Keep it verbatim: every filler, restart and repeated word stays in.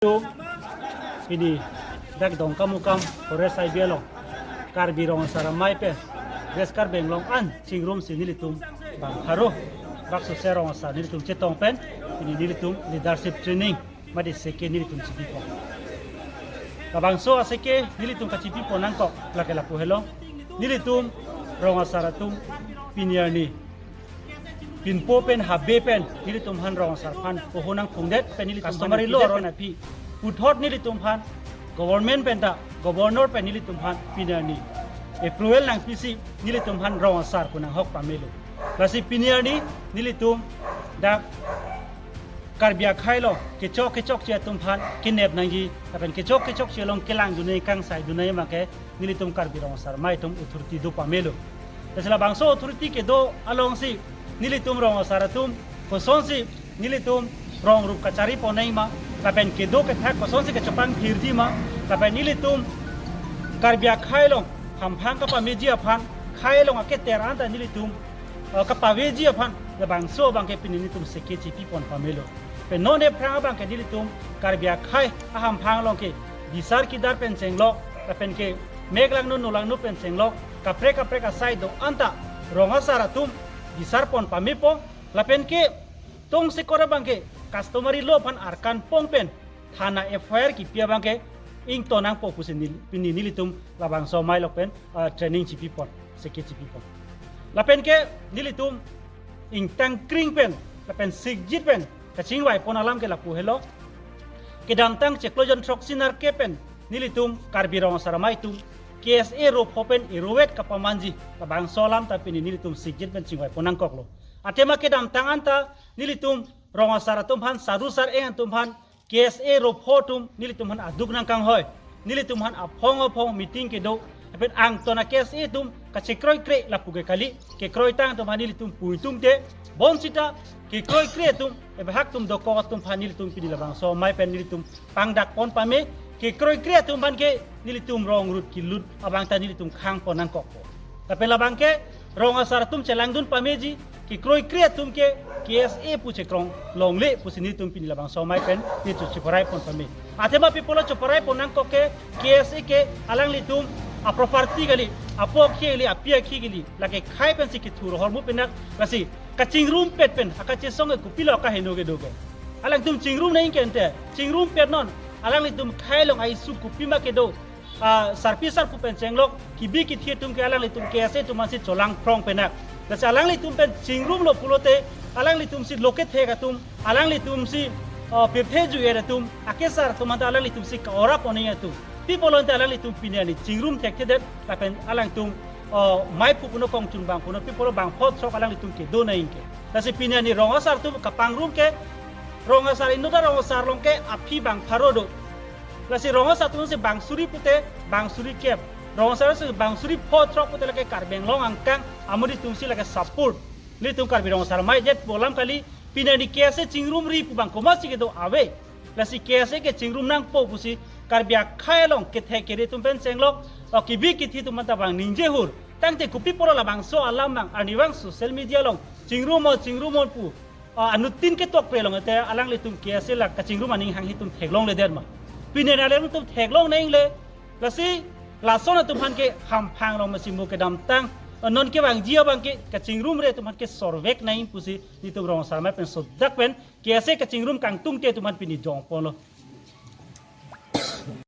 Nelitum pini dak Dongkamukam Forest Highway along Karbi Rong Asar Amei pen West Karbi Anglong an chingrumsi nelitum bang pharo bak sose rong asar nelitum chetong pen pini nelitum leadership training mate seke nelitum chipipon. Labangso aseke nelitum kachipipon nangkok lake lapu helo. Nelitum rong asar atum pini arni pinpo pen habe pen nelitum aphan rong asar aphan poho nangphungdet pen nelitum customary law aron aphi puthot nelitum aphan government pen ta governor pen nelitum aphan pini arni approval nangpisi nelitum aphan rong asar pu nanghok pamelo. Lasi pini arni nelitum dak Karbi akhei along kechok kechokche atum aphan kenep nangji lapen kechok kechokche along kelangdunji kangsaidunji abangke nelitum Karbi Rong Asar Amei atum authority do pamelo. Lasi labangso authority kedo alongsi nelitum rong asar atum kosonsi nelitum rong rup kachari ponnangji ma lapen kedo kethak kosonsi kachepangphirji ma lapen nelitum Karbi akhei along hamphang kapameji aphan, khei along aketer anta nelitum eh, kapaveji aphan labangso abangke pini nelitum seke chipipon pamelo. Pen non aphrang abangke nelitum Karbi akhei ahamphang along ke bisar kidar pen chenglok lapen ke mek langno no langno pen chenglok kaprek kaprek asai do anta rong asar atum bisar pon pamepo lapen ke tongsekot abangke customary law aphan arkan pong pen thana F I R kipi abangke ington nangpo pusi nel-, pini nelitum labangso amei along pen ah, training chipipon, seke chipipon. Lapen ke nelitum ingtang kring pen lapen sikjit pen kachingvaipon alam ke lapu helo. Kedamtang chiklo jon throksi nerkep pen nelitum Karbi Rong Asar Amei atum K S A ropho pen erovet kapamanji labangso alam ta pini nelitum sikjit pen chingvaipon nangkoklo. Athema kedamtang anta nelitum rong asar atum aphan, saru sar-eng atum aphan K S A ropho atum nelitum aphan aduk nangkanghoi, nelitum aphan aphong aphong meeting kedo, lapen angton a-K S A atum kachekroikre lapu ke kali, kekroitang atum aphan nelitum pu ingtungte, bonsita kekroikre atum, ebahak atum dokok atum aphan nelitum pini labangso amei pen nelitum pangdakpon pame, kekroikre atum aphan ke nelitum rong rut kilut abang ta nelitum khangpon nangkokpo. Lapen labangke rong asar atum chelangdun pameji, kekroikre atum ke K S A pu chekrong longle pusi nelitum pini labangso amei pen nelitum cheparaipon pame. Athema pi apotlo cheparaipon nangkok ke K S A ke alanglitum aproperty kali, apo akhei kali, api akhei kali, lake khei pensi kethur ahormu penak, lasi kachingrumpet pen akachesong ke kopilo akaheno kedo ke. Alangtum chingrum nangji ke ante, chingrumpet non, alanglitum khei along a-issue kopima kedo, ah, sarpi sarpo pen chenglok, kibi kithi atum ke alanglitum K S A atum aphansi cholangphrong penak. Lasi alanglitum pen chingrumlo pulote, alanglitumsi lo kethek atum, alanglitumsi, ah, pirthe ju-et atum, akesar atum anta alanglitumsi ka-ora ponnangji atum. Pi apotlo ante alanglitum pini arni chingrum thekthedet, lapen alangtum, ah, mei pu puno kongchun bang puno, pi apotlo bangpho throk alanglitum kedo nangji ke. Lasi pini arni rong asar atum kapangrum ke, rong asar inut arong asar along ke aphi bang pharo do. Lasi rong asar atumsi bang suri pute, bang suri kep. Rong asar si bang suri pho throk pute lake Karbi Anglong angkang amuri atumsi lake support. Nelitum Karbi Rong Asar Amei jet pu alam kali, pini arni K S A chingrumri pu bang komatsi kedo ave. Lasi K S A ke chingrum nangpo pusi Karbi akhei along kethek kere atum pen chenglok, o kibi kithi atum anta bang ningje hur. Tangte kopi apotlo labangso alam bang arnivang social media along chingrumnon chingrumnon pu, ah, anuttin ketok pre longle te alanglitum K S A la kachingrum aning hanghe atum theklongledet ma? Pini arni alangtum theklong nangle, lasi lason atum aphan ke hamphang along masi mo kedamtang, ah, non kevangji abang ke kachingrumre atum aphan ke sorvek nangji pusi nelitum Rong Asar Amei pen sodak pen K S A kachingrum kangtungte atum aphan pini jongponlo.